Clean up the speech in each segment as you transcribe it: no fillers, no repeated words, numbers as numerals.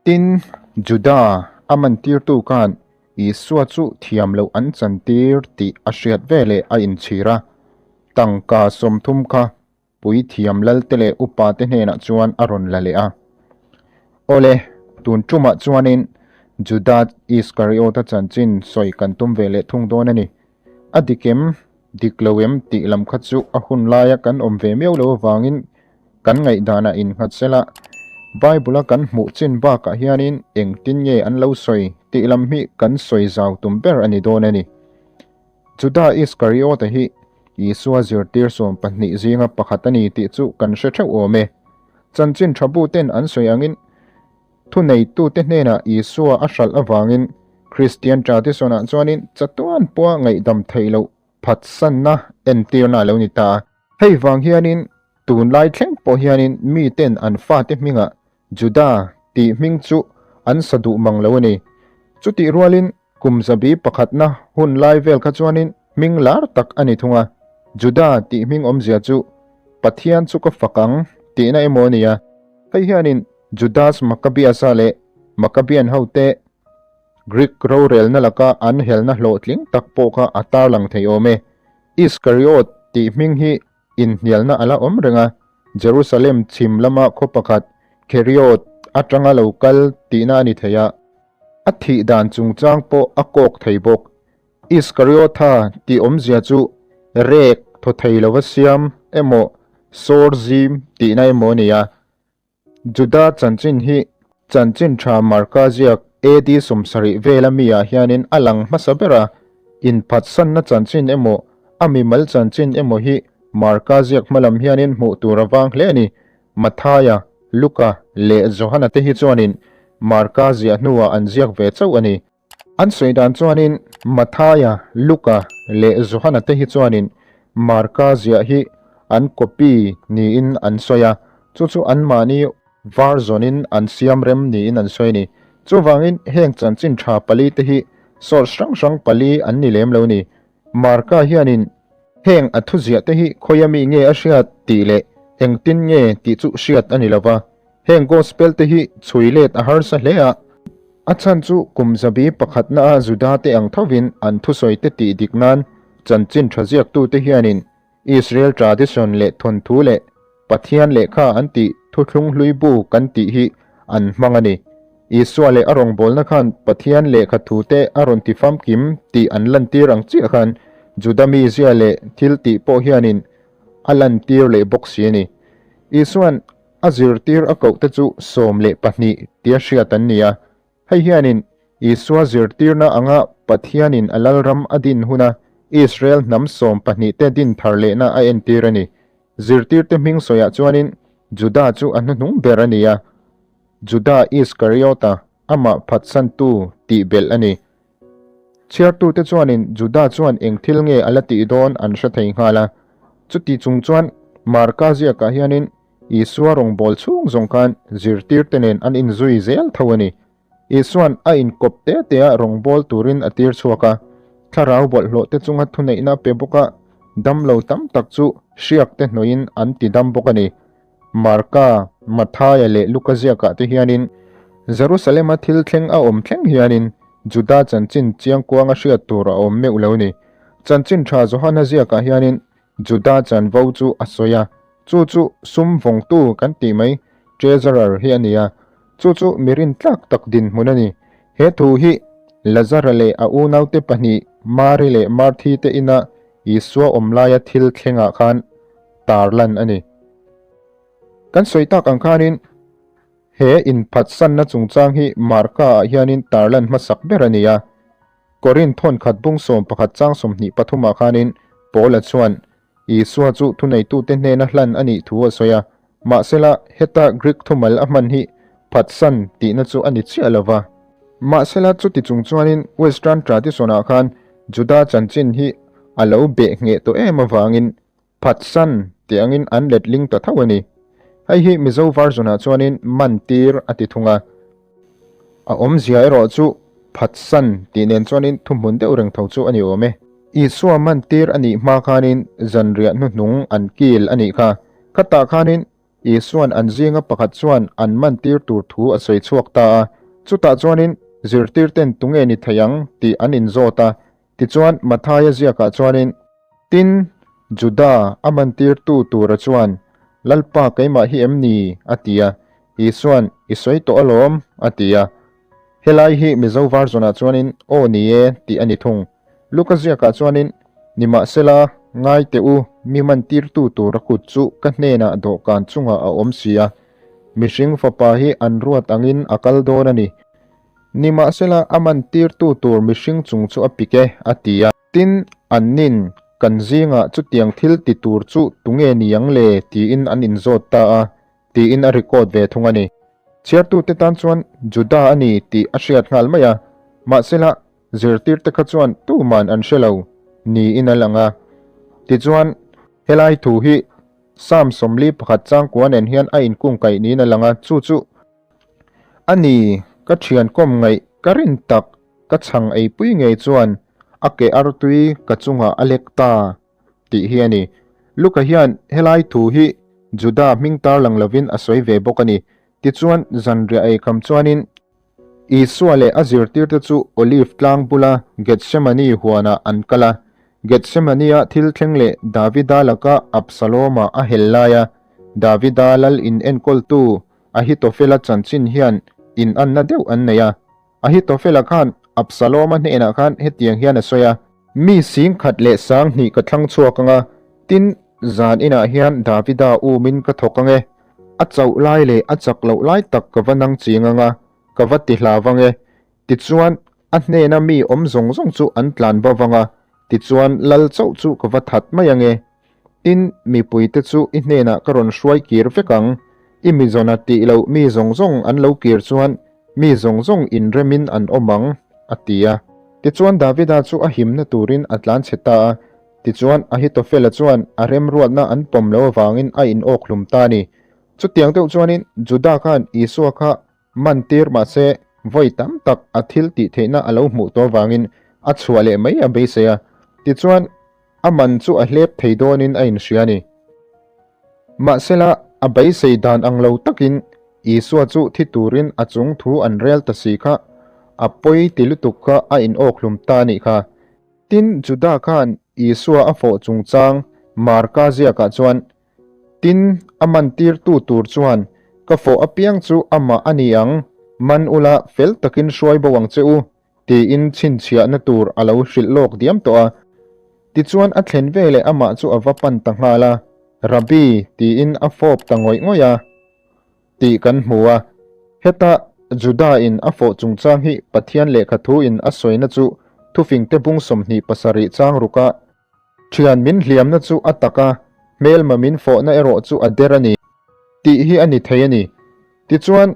Tin, Juda a mantirtu khan Isua chu thiam loh an chantir tih a hriat veleh a inchhir a, tangka 30 kha puithiam lalte leh upate hnenah chuan a rawn la leh a. Awle, tun tumah chuanin Juda Iskariota chanchin sawi kan tum ve leh thung dawn a ni. A dik em, dik lo em tih lam kha chu a hun laia kan awm ve miau lo avangin kan ngaihdanah innghat sela, Bible-a kan hmuh chin bakah hianin engtin nge an lo sawi tih lam hi kan sawi zau tum ber a ni dawn a ni. Juda Iskariota hi Isua zirtir 12 zinga pakhat a ni tih chu kan hre theuh awm e. Chanchin tha buten an sawi angin thuneitute hnenah Isua a hralh avangin Kristian tradition-ah chuanin chatuan pawha ngaihdam theih loh phatsanna entirna a lo ni ta a. Hei vang hianin tunlai thleng pawh hianin miten an fate hmingah Juda tih hming chu an sa duh mang lo a ni. Chutih rualin kum zabi pakhatna hun lai vel kha chuanin hming lar tak a ni thung a. Juda tih hming awmzia chu Pathian chu ka fak ang tihna emaw a ni a. Hei hianin Judas Maccabeus-a leh Maccabean hote Greek rorelna laka an helna hlawhtling tak pawh kha a tarlang thei awm e. Iskariot tih hming hi inhnialna a la awm reng a, Jerusalem chhim lama khaw pakhat Keriot atanga lo kal tihna a ni thei a, a thih dan chungchang pawh a kawk thei bawk. Iskariotha tih awmzia chu rek thaw thei lova siam emaw sawr zim tihna emaw a ni a. Juda chanchin hi chanchin tha Marka ziak AD 70 vela mi ah hianin a lang hmasa ber a, inphatsanna chanchin emaw a mimal chanchin emaw hi Marka ziak hmalam hianin hmuh tur a vang hle a ni. Mathaia, Luka leh Johana te hi chuanin Marka ziah hnuah an ziak ve chauh a ni. An sawi dan chuanin Mathaia, Luka leh Johana te hi chuanin Marka ziah hi an copy niin an sawi a, chu chu anmahni version-in an siam rem niin an sawi a ni. Chuvangin heng chanchin tha pali te hi source hrang hrang pali an ni lem lo ni. Marka hianin heng a thuziah te hi khawia mi nge a hriat tih leh engtin nge tih chu hriat a ni lo va. Heng Gospel te hi chhui let a harsa hle a, a chhan chu kum zabi pakhatna a Juda te ang thovin an thusawi te tih dik nan chanchin tha ziaktute hianin Israel tradition leh thawnthu leh Pathian lehkha an tih thuthlung hlui bu kan tih hi an hmang a ni. Isua leh a rawngbawlna khan Pathian lehkha thu te a rawn ti famkim tih an lantir ang chiah khan Juda mizia leh thil tih pawh hianin a lantir leh bawk si a ni. Isua'n A zirtir a kohte chu 12 tia hriat an ni a. Hei hianin Isua zirtirna anga Pathianin a lalram a din huna Israel hnam sawmpahnihte din thar lehna a entir a ni. Zirtirte hming sawiah chuanin Juda chu a hnuhnung ber a ni a, Juda Iskariota amah phatsantu tih belh a ni. Chhiartute chuanin Juda chuan eng thil nge a la tih dawn an hre thei nghal a. Chuti chung chuan Marka ziakah hianin Isua rawngbâwl chhung zawng khan zirtirte nen an inzui zel tho a ni. Isua'n a inkawp te tea rawngbâwl turin a tir chhuak a, thlarau bawlhhlawhte chunga thuneihna pe bawk a, damlo tam tak chu hriakte hnuaiin an ti dam bawk a ni. Marka, Mathaia leh Luka ziakah te hianin Jerusalema thil thleng a awm thleng hianin Juda chanchin chiangkuanga hriat tur a awm meuh lo ni. Chanchin tha Johana ziakah hianin Juda chanvo chu a sawi a, chu chu sum vawngtu kan tih mai treasurer hi a ni a, chu chu mi rintlak tak dinhmun a ni. He thu hi Lazara leh a unaute pahnih Mari leh Marthi te ina Isua awm laia thil thlengah khan tarlan a ni. Kan sawi tak ang khanin he inphatsanna chungchang hi Marka-ah hianin tarlan hmasak ber a ni a. Korinth thawn khat bung 11 chang 23 ah khanin Paula chuan Isua chu thuneitute hnena hlan a nih thu a sawi a, mahsela heta Greek thumal a hman hi phatsan tihna chu a ni chiah lo va. Mahsela chuti chung chuanin Western tradition-ah khan Juda chanchin hi a lo beh ngheh tawh em avangin Phatsan tih angin an letling ta tho a ni. Hei hi Mizo version-ah chuanin man tir a ti thung a. A awmzia erawh chu phatsan tih nen chuanin thuhmun deuh reng tho chu a ni awm e. Isua man tir a nih hma khanin zanriah hnuhnung an kil a nih kha. Khatah khanin. Isua'n an zinga pakhat chuan an mantir tur thu a sawi chhuak ta a. Chutah chuanin zirtirten tunge ni thei ang tih an inzawt a. Tichuan Mathaia ziakah chuanin, Tin, Juda a mantirtu tura chuan, Lalpa keimah hi em ni? a ti a. Isua'n, I sawi tawh alawm, a ti a. Helai hi Mizo version-ah chuanin Aw ni e tih a ni thung. Luka ziakah chuanin, Nimahsela, ngai teh u, mi mantirtu tura kut chu ka hnenah dawhkan chungah a awm si a. Mihring fapa hi an ruat angin a kal dawn a ni. Nimahsela, a mantirtu tur mihring chung chu a pik e, a ti a. Tin, annin, Kan zingah chutiang thil ti tur chu tunge ni ang le? tiin an inzawt ta a, tiin a record ve thung a ni. Chhiartute tan chuan Juda a ni tih a hriat nghal mai a, mahsela zirtirte kha chuan tuman an hre lo niin a lang a. Tichuan, helai thu hi Psalm 41 changkua nen hian a inkungkaih niin a lang a, chu chu a ni, ka thian kawm ngaih ka rin tak ka chhang eipui ngei chuan a ke artui ka chungah a lek ta. tih hi a ni. Luka hian helai thu hi Juda hming tarlang lovin a sawi ve bawk a ni. Tichuan, zanriah ei kham chuanin Isua leh a zirtirte chu Olive tlang bula Gethsemane huanah an kal a. Gethsemane-a thil thleng leh Davida laka Absaloma a hel laia Davida lal in enkawltu Ahithophela chanchin hian inanna deuh an nei a. Ahithophela khan Absaloma hnenah khan hetiang hian a sawi a. Mi 10,200 ka thlang chhuak ang a, tin, zan inah hian Davida umin ka thawk ang e. A chauh lai leh a chak loh lai tak ka va nang ching ang a, ka va ti hlau ang e. Tichuan, a hnena mi awm zawng zawng chu an tlan bo vang a, tichuan lal chauh chu ka va that mai ang e. Tin, mipuite chu i hnenah ka rawn hruai kir vek ang. I mi zawna tih loh mi zawng zawng an lo kir chuan mi zawng zawng inremin an awm ang, a ti a. Tichuan Davida chu a himna turin a tlanchhe ta a. Tichuan Ahithophela chuan a remruatna an pawm lo avangin a inawk hlum ta a ni. Chutiang deuh chuanin Juda khan Isua kha man tir mahse vawi tam tak a thil tih theihna a lo hmuh tawh avangin a chhuah leh mai a beisei a. Tichuan a man chu a hlep thei dawnin a inhria a ni. Mahsela, a beisei dan ang lo takin Isua chu thi turin a chung thu an rel ta si kha, a pawi ti lutuk kha a inawk hlum ta a nih kha. Tin, Juda khan Isua a fawh chungchang Marka ziakah chuan, Tin, a mantirtu tur chuan, Ka fawh apiang chu amah a ni ang, man ula fel takin hruai bo ang che u, tiin chhinchhiahna tur a lo hrilh lawk diam tawh a. Tichuan a thlen veleh amah chu a va pan ta nghal a, Rabbi tiin a fawp ta ngawih ngawih a tih kan hmu a. Heta Juda-in a fawh chungchang hi Pathian lehkha thuin a sawina chu thufingte bung 27 chang ruka Thian min hliamna chu a tak a, hmelma min fawhna erawh chu a der a ni tih hi a ni thei a ni. Tichuan,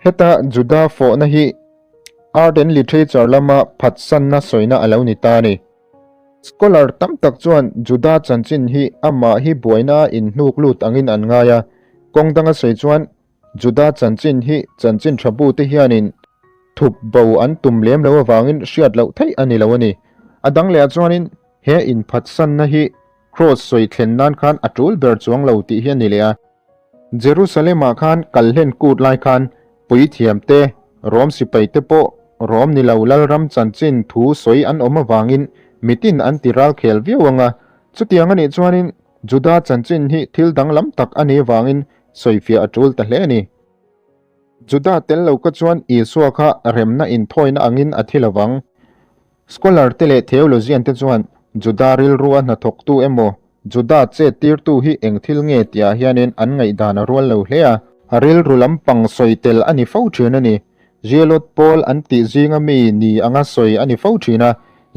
Heta Juda fawhna hi Art and Literature lama phatsanna sawina a lo ni ta a ni. Scholar tam tak chuan Juda chanchin hi amah hi buaina a inhnuk lut angin an ngai a, kawng danga sawi chuan Juda chanchin hi chanchin tha bute hianin thup bo an tum lem lo avangin hriat loh theih a ni lo a ni. A dang lehah chuanin he inphatsanna hi Kraws sawi thlen nan khan a tul ber chuang lo tih hi a ni leh a. Jerusalem-ah khan kalhlen kut lai khan puithiam te, Rom sipai te pawh Rom ni lo lalram chanchin thu sawi an awm avangin mitin an ti ral khel viau ang a. Chutiang a nih chuanin Juda chanchin hi thil danglam tak a nih avangin sawifiah a tul ta hle a ni. Juda tel lo ka chuan Isua kha remna inthawina angin a thi lovang. Scholar te leh theologian te chuan Juda rilrua hnathawktu emaw Juda chet tirtu hi eng thil nge tihah hianin an ngaihdan a rual lo hle a. A rilru lampang sawi tel a ni fo thin a ni. Zealot pawl an tih zinga mi ni anga sawi a ni fo thin a.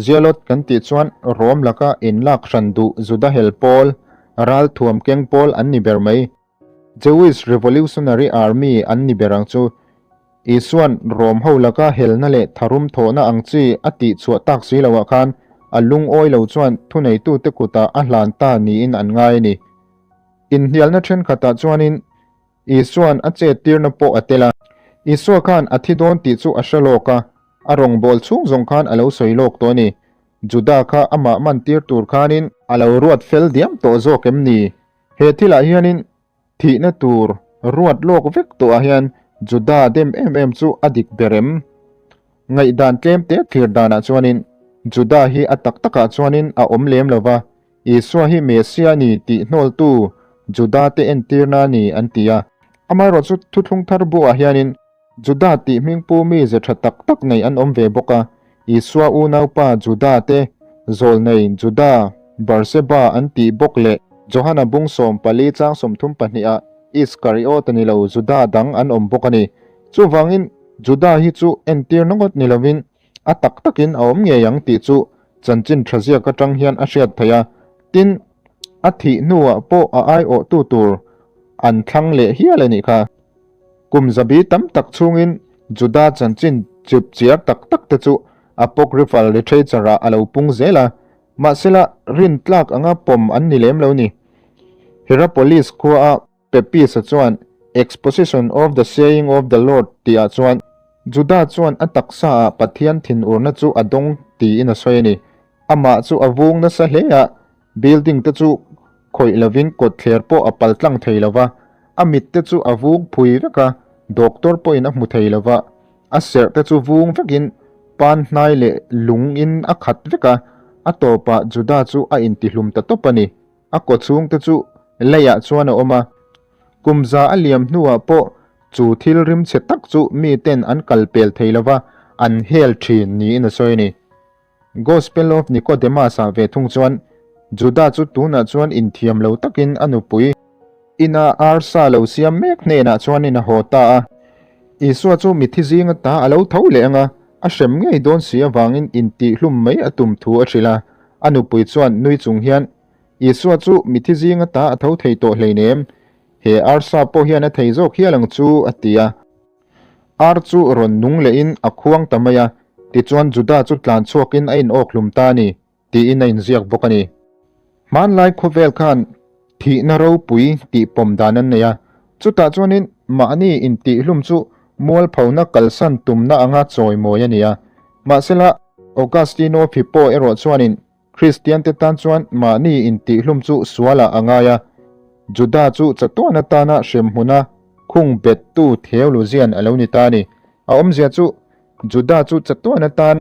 Zealot kan tih chuan Rom laka inlak hran duh Juda hel pawl, ralthuam keng pawl an ni ber mai. Jewish Revolutionary Army an ni ber ang chu. Isua'n Rom ho laka helna leh tharum thawhna ang chi a tih chhuah tak si loah khan a lungawi lo chuan thuneitute kutah a hlan ta niin an ngai a ni. Inhnialna thenkhatah chuanin Isua'n a chettirna pawh a tel a. Isua khan a thi dawn tih chu a hre lawk a, a rawngbâwl chhung zawng khan a lo sawi lawk tawh a ni. Juda kha amah mantir tur khanin a lo ruat fel diam tawh zawk em ni? He thilah hianin Thihna tur ruat lawk vek tawhah hian Juda dem em em chu a dik ber em? Ngaihdan tlem te thlir danah chuanin Juda hi a tak takah chuanin a awm lem lo va, Isua hi Messia a ni tih hnawltu Juda te entirna a ni an ti a. Amaherawhchu Thuthlung Thar buah hianin Juda tih hmingpu mi ze tha tak tak nei an awm ve bawk a, Isua unaupa Juda te, zawlnei Juda, Barseba an tih bawk leh Johana bung 14 chang 32 ah Iskariota ni lo Juda dang an awm bawk a ni. Chuvangin Juda hi chu entir na ngawt ni lovin a tak takin a awm ngei ang tih chu chanchin tha ziak atang hian a hriat theih a, tin a thih hnuah pawh a aiawhtu tur an thlang leh hial a nih kha. Kum zabi tam tak chhungin Juda chanchin chip chiar tak tak te chu Apocryphal literature-ah a lo pung zel a, mahsela rintlak anga pawm an ni lem lo ni. Hierapolis khuaa Pepys-a chuan Exposition of the Saying of the Lord tihah chuan Juda chuan a taksaah Pathian thinurna chu a dawng tiin a sawi a ni. Amah chu a vung nasa hle a, Building te chu khawih lovin kawtthler pawh a pal tlang thei lova, a mit te chu a vung phui vek a, doctor pawhin a hmu thei lova, a serh te chu vung vekin pan hnai leh lung in a khat vek a, a tawpah Juda chu a intihlum ta tawp a ni. A kawchhung te chu leiah chuan a awm a, kum za a liam hnuah pawh chu thil rimchhe tak chu miten an kal pel thei lova, an hel thin niin a sawi a ni. Gospel of Nicodemus-ah ve thung chuan Juda chu tunah chuan inthiam lo takin a nupui ina arsa lo siam mek hnenah chuanin a haw ta a. Isua chu mithi zinga ta a lo tho leh ang a, a hrem ngei dawn si avangin intihhlum mai a tum thu a hrilh a. A nupui chuan nui chung hian, Isua chu mithi zinga ta a tho thei tawh hleinem, he arsa pawh hian a thei zawk hial ang chu, a ti a. Ar chu rawn nung lehin a khuang ta mai a, tichuan Juda chu tlan chhuakin a inawkhlum ta a ni, tiin a inziak bawk a ni. Hmanlai khawvel khan thihna ropui tih pawm dan an nei a, chutah chuanin mahni intihhlum chu mualphona kalsan tumna anga chawimawi a ni a. Mahsela, Augustino Hippo erawh chuanin Kristiante tan chuan mahni intihhlum chu sualah a ngai a, Juda chu chatuan atana hremhmuna khung bettu theologian a lo ni ta a ni. A awmzia chu Juda chu chatuan atan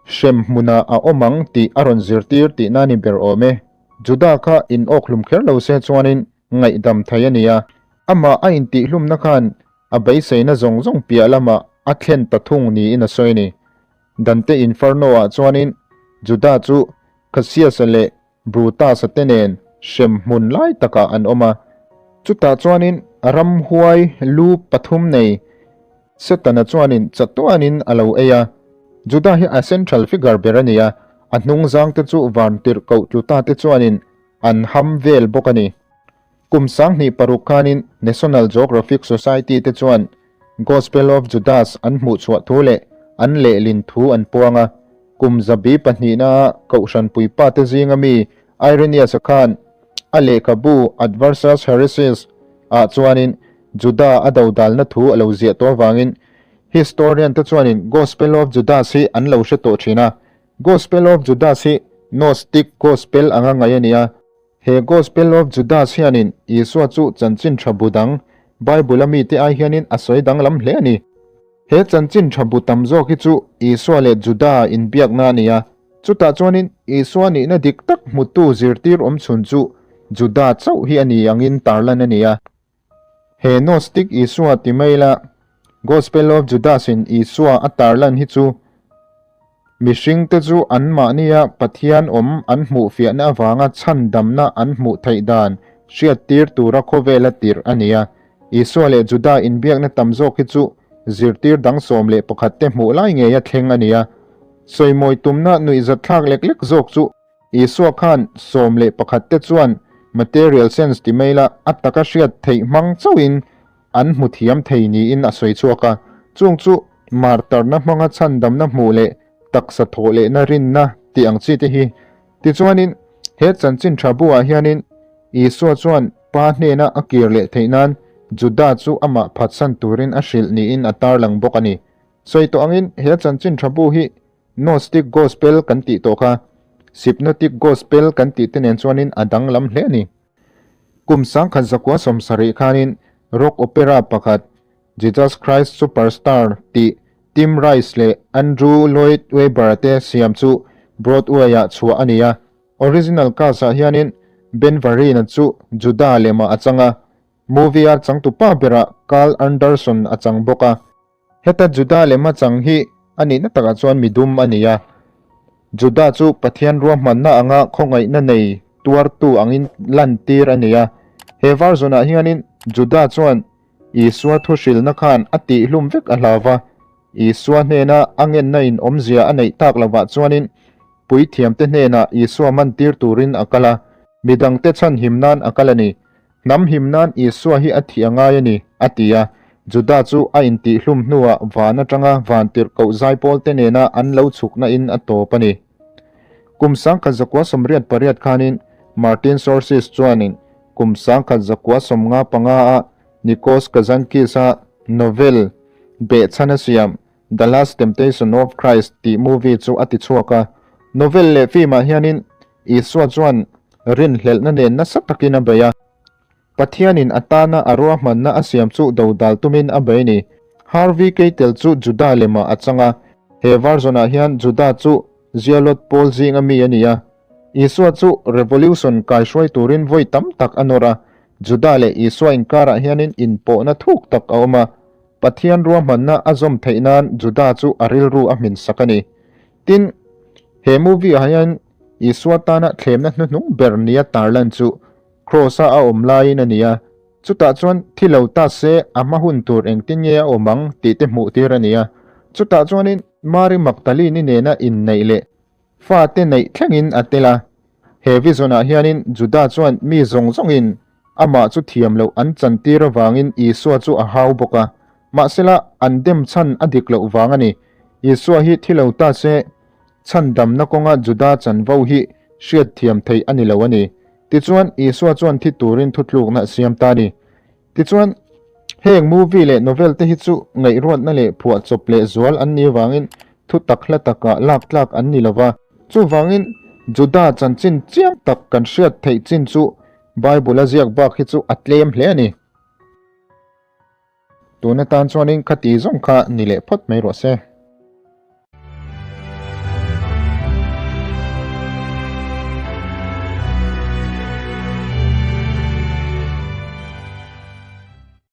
hremhmunah a awm ang tih a rawn zirtir tihna a ni ber awm e. Juda kha inawkhlum kher lo se chuanin ngaihdam thei a ni a, amah a intihhlumna khan a beiseina zawng zawng piah lamah a thlen ta thung niin a sawi a ni. Dante Inferno-ah chuanin Juda chu Cassius-a leh Brutus-a te nen hrem hmun lai takah an awm a. Chutah chuanin ramhuai lu pathum nei Setana chuanin chatuanin a lo ei a. Juda hi a central figure ber a ni a, a hnungzangte chu vantirhkoh tlutate chuanin an ham vel bawk a ni. Kum 2006 khanin National Geographic Society te chuan Gospel of Judas an hmuhchhuah thu leh an lehlin thu an puang a. Kum zabi pahnihna Kohhran puipa te zinga mi Irenaeus-a khan a lehkhabu Adversus Heresies ah chuanin Juda a dodalna thu a lo ziah tawh avangin historian te chuanin Gospel of Judas hi an lo hre tawh thin a. Gospel of Judas hi Gnostic Gospel anga ngaih a ni a. He Gospel of Judas hianin Isua chu chanchin tha bu dang, Bible-a mite ai hianin a sawi danglam hle a ni. He chanchin tha bu tam zawk hi chu Isua leh Juda inbiakna a ni a, chutah chuanin Isua nihna dik tak hmutu zirtir awmchhun chu Juda chauh hi a ni angin tarlan a ni a. He Gnostic Isua ti mai la, Gospel of Judas-in Isua a tarlan hi chu mihringte chu anmahnia Pathian awm an hmuhfiahna avanga chhandamna an hmuh theih dan hriattir tura khawvela tirh a ni a. Isua leh Juda inbiakna tam zawk hi chu zirtir dang 11 te hmuh lai ngeia thleng a ni a. Sawimawi tumna nuihzatthlak lek lek zawk chu Isua khan 11 te chuan material sense ti mai la a taka hriat theih hmang chauhin an hmu thiam thei niin a sawi chhuak a. Chung chu martarna hmanga chhandamna hmuh leh taksa thawh lehna rinna tih ang chi te hi. Tichuanin he chanchin tha buah hianin Isua chuan Pa hnena a kir leh theih nan Juda chu amah phatsan turin a hrilh niin a tarlang bawk a ni. Sawi tawh angin he chanchin tha bu hi Gnostic Gospel kan tih tawh kha Synoptic Gospel kan tih te nen chuanin a danglam hle a ni. Kum 1970 khanin rock opera pakhat Jesus Christ Superstar tih Tim Rice leh Andrew Lloyd Webber te siam chu Broadway-ah chhuah a ni a. Original cast-ah hianin Ben Vereen-a chu Judah lemah a chang a, movie-a changtupa berah Carl Anderson a chang bawk a. Heta Judah lema chang hi a nihna takah chuan midum a ni a. Judah chu Pathian ruahmanna anga khawngaihna nei tuartu angin lantir a ni a. He version-ah hianin Judah chuan Isua thuhrilna khan a tihhlum vek a hlau va, Isua hnena a ngenna in awmzia a neih tak lovah chuanin puithiamte hnenah Isua mantir turin a kal a, midangte chhanhim nan a kal a ni. Hnam him nan Isua hi a thih a ngai a ni, a ti a. Juda chu a intihhlum hnuah van atanga vantirhkoh zaipawlte nena an lo chhukna in a tawp a ni. Kum 1988 khanin Martin Scorsese chuanin Kum 1995 a Nikos Kazantzakis-a novel behchhan a siam The Last Temptation of Christ tih movie chu a ti chhuak a. Novel leh film-ah hianin Isua chuan rinhlelhna nen nasa takin a bei a. Pathianin a tana a ruahmanna a siam chu dodal tumin a bei ni. Harvey Keitel chu Juda lemah a chang a. He version-ah hian Juda chu Zealot pawl zinga mi a ni a. Isua chu revolution kaihruai turin vawi tam tak a nawr a, Juda leh Isua inkarah hianin inpawhna thuk tak a awm a. Pathian ruahmanna a zawm theih nan Juda chu a rilru a hmin sak a ni. Tin, he movie-ah hian Isua tana thlemna hnuhnung ber nia tarlan chu Kraws-a a awm laiin a ni a, chutah chuan thi lo ta se a hma hun tur engtin nge a awm ang tih te hmuh tir a ni a. Chutah chuanin Mari Magdalene-i nena inneih leh Fate neih thlengin a tel a. He vision-ah hianin Juda chuan mi zawng zawngin amah chu thiam loh an chantir avangin Isua chu a hau bawk a. Mahsela, an dem chhan a dik loh vang a ni. Isua hi thi lo ta se, chhandamna kawnga Juda chanvo hi hriatthiam theih a ni lo a ni. Tichuan, Isua chuan thi turin thutlukna a siam ta a ni. Tichuan, heng movie leh novel te hi chu ngaihruatna leh phuahchawp leh zual an nih avangin thu tak hla takah lak tlak an ni lova. Chuvangin, Juda chanchin chiang tak kan hriat theih chin chu Bible a ziak bak hi chu a tlem hle a ni. Tun atan chuanin khati zawng kha ni leh phawt mai rawh se.